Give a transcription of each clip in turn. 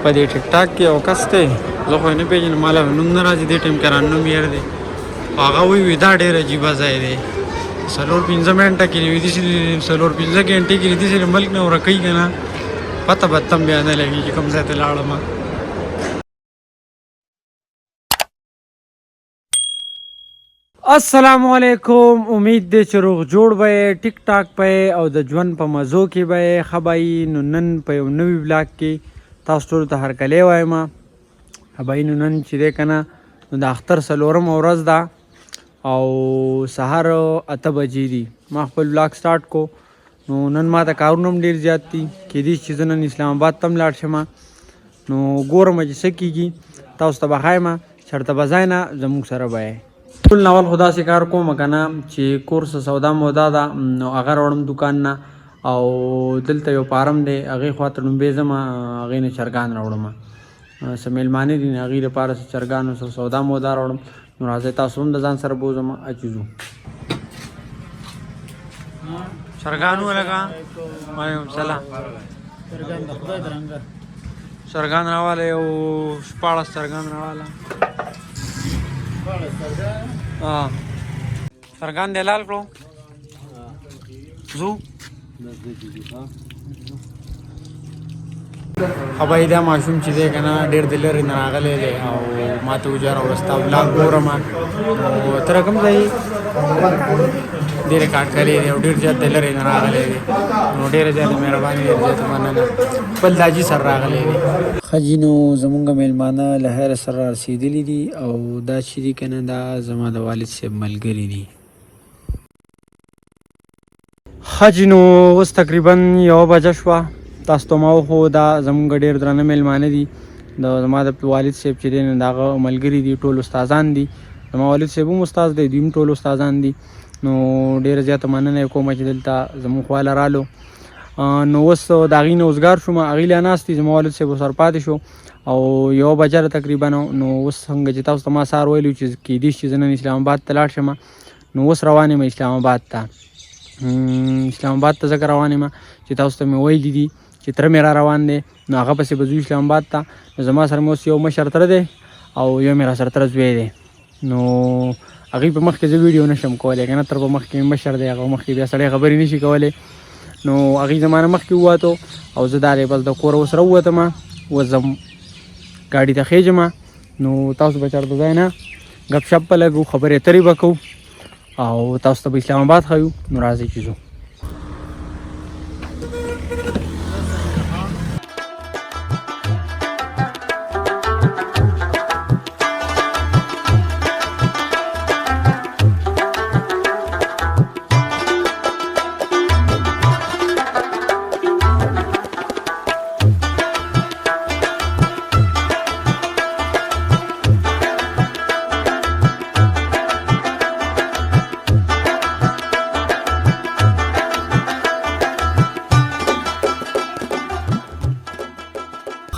په دې ټیک ټاک کې یو کس دی، زه خو یې نه پېژنم، ما لا نوم نه راځي، دې ټایم کې رانه نوم هېر دی. خو هغه وایي وي دا ډېر عجیبه ځای دی، 4-5 منټه کې وي داسې 4-5 ګنټې کې داسې له ملک نه ورکوي که نه، پته به تم بیا نه لګي چې کوم ځای ته لاړم. السلام علیکم، امید دی چې روغ جوړ به یې، ټیک ټاک به یې او د ژوند په مزو کې به یې، ښه به یي. نو نن په یو نوي بلاګ کې تاسو ټولو ته هرکلی وایم. ښه به یي. نو نن چې دی که نه، نو د اختر څلورمه ورځ ده او سهار 8 بجې دي. ما خپل بلاګ سټارټ کو. نو نن ما ته کارونه هم ډېر زیات دي، کېدای شي چې زه نن اسلام آباد ته هم لاړ شم. نو ګورم چې څه کېږي، تاسو ته به ښایم. چېرته به ځای نه زموږ سره به یې. ټول ناول خو داسې کار کوم که نه چې کور څه سودا مودا ده نو هغه راوړم دوکان نه، او دلته یو فارم دی هغې خوا ته ړومبی ځم، هغې نه چرګان راوړم. څه مېلمانه دي، نو هغوی لپاره څه چرګانو څه سودا مودا راوړم. نو راځئ تاسو هم د ځان سره بوځم چې ځو. چرګان ولګه. وعلیکم سلام. چرګان د خدای درنګه. چرګان راواله، یو 16 چرګان راواله. 16 چرګان؟ ها، چرګان دې لال کړو. ځو خبرې. دا ماشوم چې دی که نه، ډېر د لرې نه راغلی دی او ما ته وجاره ورځ ستا ولاګ ګورم. نو تر کوم ځای دې ریکارډ کړی دی او ډېر زیات د لرې نه راغلی دی. نو ډېره زیاته مهرباني، ډېره زیاته مننه، خپل داجي سره راغلی دی. ښه جي، نو زمونږ مېلمانه له خیره سره رارسېدلي دي او دا چې دي که نه، دا زما د والد صاحب ملګري دي. ښه جي، نو اوس تقریبا 1 بجه شوه. تاسو ته ما وښو، دا زمونږ ډېر درانه مېلمانه دي. د زما د والد صاحب چې دی نو د هغه ملګري دي، ټول استادان دي. زما والد صاحب هم استاد دی، دوی هم ټول استادان دي. نو ډېره زیاته مننه یې کوم چې دلته زموږ خواله رالو. نو اوس د هغوی نه وزګار شوم، هغوی لا ناست دي، زما والد صاحب ورسره پاتې شو او 1 بجه ده تقریبا. نو اوس څنګه چې تاسو ته ما سهار ویلي چې کېدای شي چې زه نن اسلام آباد ته لاړ شم، نو اوس روان یم اسلام آباد ته. اسلام آباد ته ځکه روان یم چې تاسو ته مې ویلي دي چې تره مې را روان دی، نو هغه پسې به ځو اسلام آباد ته. نو زما سره مې اوس یو مشر تره دی او یو مې را سره تره زوی دی. نو هغوی په مخ کې زه ویډیو نشم کولی که نه، تر په مخ کې مشر دی، هغه مخکې بیا سړی خبرې نشي کولی. نو هغوی زما نه مخکې ووتو او زه دا دی بس د کوره اوس راووتم، اوس ځم ګاډي ته خېژم. نو تاسو به چېرته ځای نه ګپ شپ به لګو، خبرې اترې به کوو او تاسو ته به اسلام آباد ښیو. نو راځئ چې ځو.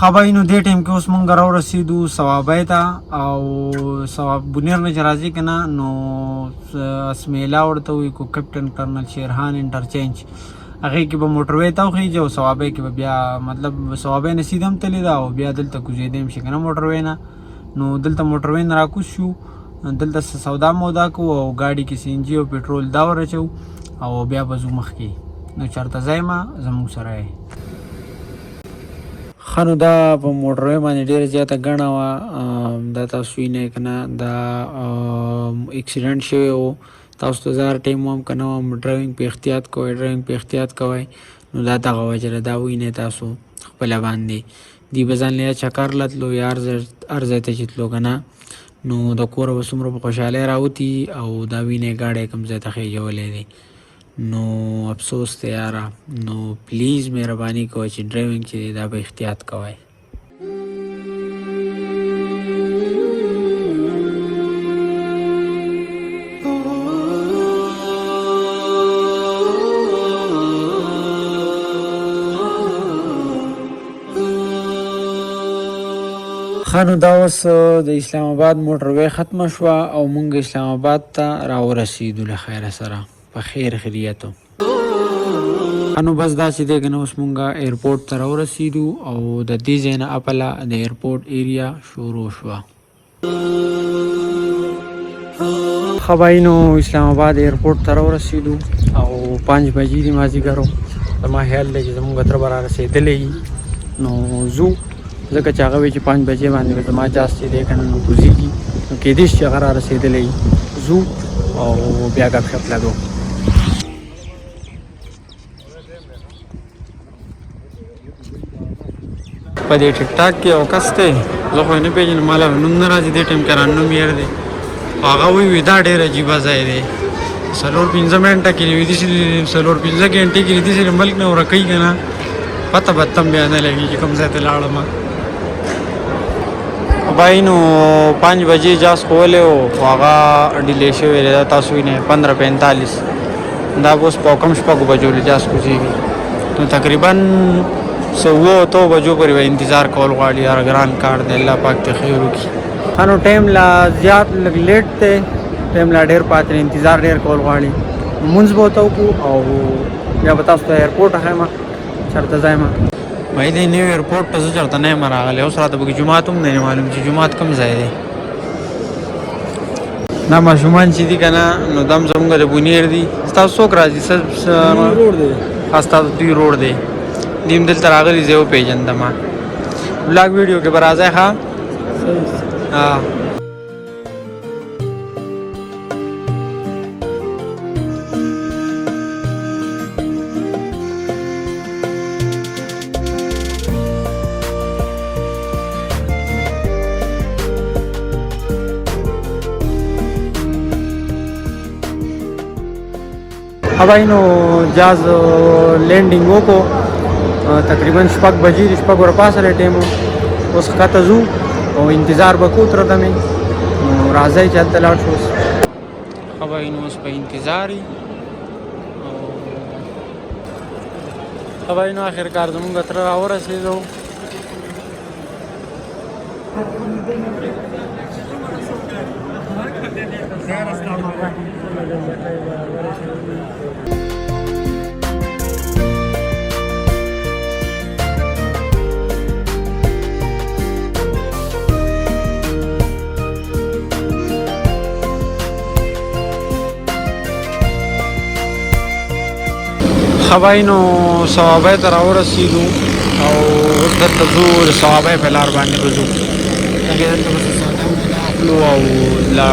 خبرې. نو دې ټایم کې اوس مونږ راورسېدو صوابۍ ته او صواب بونیر نه چې راځي که نه، نو اسمیلا ورته وایي کو کپټن کرنل شیرخان انټرچینج، هغې کې به موټروی ته وخېږي او صوابۍ کې به بیا، مطلب صوابۍ نه سیده هم تللې ده او بیا دلته کوزېدی هم شي که نه موټروی نه. نو دلته موټروی نه راکوز شو، دلته څه سودا مودا کوو او ګاډي کې سي این جي او پټرول دا ورچوو او بیا به ځو مخکې. نو چېرته ځای ما زموږ سره یې. ښه، نو دا په موټروی باندې ډېره زیاته ګڼه وه. دا تاسو وینئ که نه، دا اکسیډنټ شوی و. تاسو ته زه هر ټایم وایم که نه وایم، ډرایوینګ په احتیاط کوئ، ډرایوینګ په احتیاط کوئ. نو دا دغه وجه ده. دا وینئ تاسو خپله باندې دی به ځان له یا چکر له تلو یا هر ځای ته چې تلو که نه، نو د کوره به څومره په خوشحالۍ راوتي او دا وینئ ګاډی کوم ځای ته خېژولی دی. نو افسوس دی یاره. نو پلیز مهرباني کوئ چې ډرایوینګ چې دی دا به احتیاط کوئ. ښه، نو دا اوس د اسلام آباد موټروی ختمه شوه او مونږ اسلام آباد ته راورسېدو له خیره سره په خیر خیریتو. نو بس داسې دی کنه، اوس مونږه ایرپورټ ته راورسېدو او د دې ځای نه اپله د ایرپورټ ایریا شروع شوه. ښه بای نو اسلام آباد ایرپورټ ته راورسېدو او 5 بجې دي مازدیګرو. زما خیال دی چې زمونږ تره به رارسېدلی نو ځو، ځکه چې هغه وایي چې 5 بجې باندې به زما جاز چې دی که نه نو کوزېږي، نو کېدای شي چې هغه رارسېدلی، ځو او بیا ګپ شپ لګو. په دې ټیک ټاک کې یو کس دی، زه خو یې نه پېژنم، ما لا نوم نه راځي، دې ټایم کې رانه نوم هېر دی. هغه وایي دا ډېر عجیبه ځای دی، 4-5 منټه کې وي داسې، 4-5 ګنټې کې داسې له ملک نه ورکوي که نه، پته به تم بیا نه لګي چې کوم ځای ته لاړم. بای نو 5 بجې جاز ښوولی و، خو هغه ډیلې شوی دی. دا تاسو وینئ 15:45، دا به اوس په کم 6 بجو له جاز کوزېږي، نو تقریبا څه 7-8 بجو پورې به انتظار کول غواړي. یار ګران کار دی، الله پاک دې خیر وکړي. ښه نو ټایم لا زیات لږ لیټ دی، ټایم لا ډېر پاتې دی، انتظار ډېر کول غواړي. لمونځ به ورته وکړو او بیا به تاسو ته ایرپورټ ښیم چېرته ځای ما. وایي دې نیو ایرپورټ ته زه چېرته نه یم راغلی، اوس راته پکې جومات هم نه دی معلوم چې جومات کوم ځای دی. دا ماشومان چې دي که نه نو دا هم زموږ د بونیر دي. ستاسو څوک راځي؟ ورور دی. ستاسو دوی ورور دی، دوی هم دلته راغلي، زه یې وپېژندم. بلاګ ویډیو کې به راځی؟ ښه. هواي نو جاز لینډینګ وکړو، تقریبا 6 بجې دي، 6 ورپاسه دی ټایم. اوس ښکته ځو او انتظار به کوو تر دمې، نو راځئ چې هلته لاړ شو. اوس ښه بای نو اوس په انتظار یو. ښه بای نو آخرکار زمونږ تره راورسېدو. ښه بای نو صوابۍ ته راورسېدو او اوس دلته ځو، د صوابۍ په لار باندې به ځو، دلته به څه سودا مودا اخلو او لا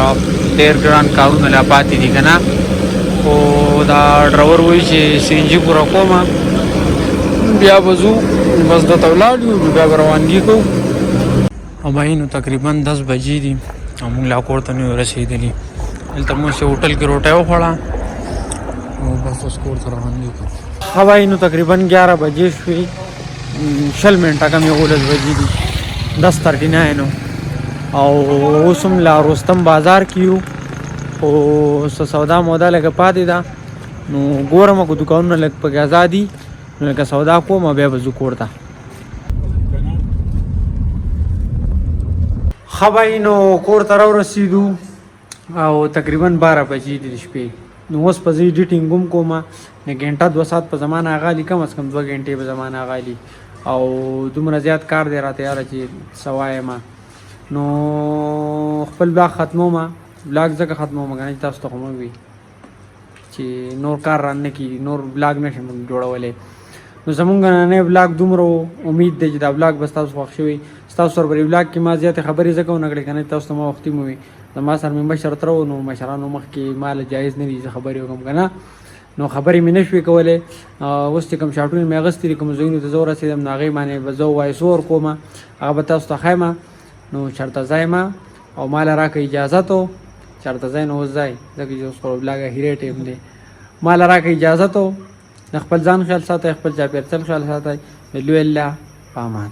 ډېر ګران کارونه لا پاتې دي که نه. خو دا ډرایور وایي چې سي این جي پوره کوم بیا به ځو، بس دلته ولاړ یو، بیا به روانګي کوو. او بای نو تقریبا 10 بجې دي او موږ لا کور ته نه یو رسېدلي. دلته موږ چې هوټل کې روټۍ وخوړه او بس اوس کور ته روانګي کوو. ښه بای نو تقریبا 11 بجې شوې، 20 منټه کم 11 بجې دي، 10:39، او اوس هم لا رستم بازار کې یو، خو څه سودا مودا لږه پاتې ده، نو ګورم که دوکانونه لږ پکې ازاد دي نو لږه سودا کوم او بیا به ځو کور ته. ښه بای نو کور ته راورسېدو او تقریبا 12 بجې دي د شپې، نو اوس په زه ایډیټینګ هم کوم، نو ګنټه 2 ساعت په زمانه غالي، کم از کم 2 ګنټې په زمانه غالي، او دومره زیات کار دی راته یاره چې څه وایم. نو خپل بلاګ ختموم، بلاګ ځکه ختموم که نه چې تاسو ته خو مه وي چې نور کار رانه نه کېږي، نور بلاګ نه شم جوړولی. نو زمونږ نننی بلاګ دومره و، امید دی چې دا بلاګ به ستاسو خوښ شوی. ستاسو سره په دې بلاګ کې ما زیاتې خبرې ځکه ونه کړې که نه چې تاسو ته ما وختي مو وي، زما سره مې مشر تره و، نو مشرانو مخکې ما له جایز نه دي چې خبرې وکړم که نه، نو خبرې مې نه شوې کولی. اوس چې کوم شاټونه مې اخیستي دي، کوم ځایونو ته زه ورسېدم، نو هغې باندې به زه وایس ورکوم، هغه به تاسو ته ښایم. نو چېرته ځای ما او ما له راکړه اجازت و، چېرته ځای نو اوس ځای، ځکه چې اوس خو بلاګ اخري ټایم دی. ما له راکړه اجازت و، د خپل ځان خیال ساتئ، خپل چاپېرچل خیال ساتئ. د لوی الله په امان.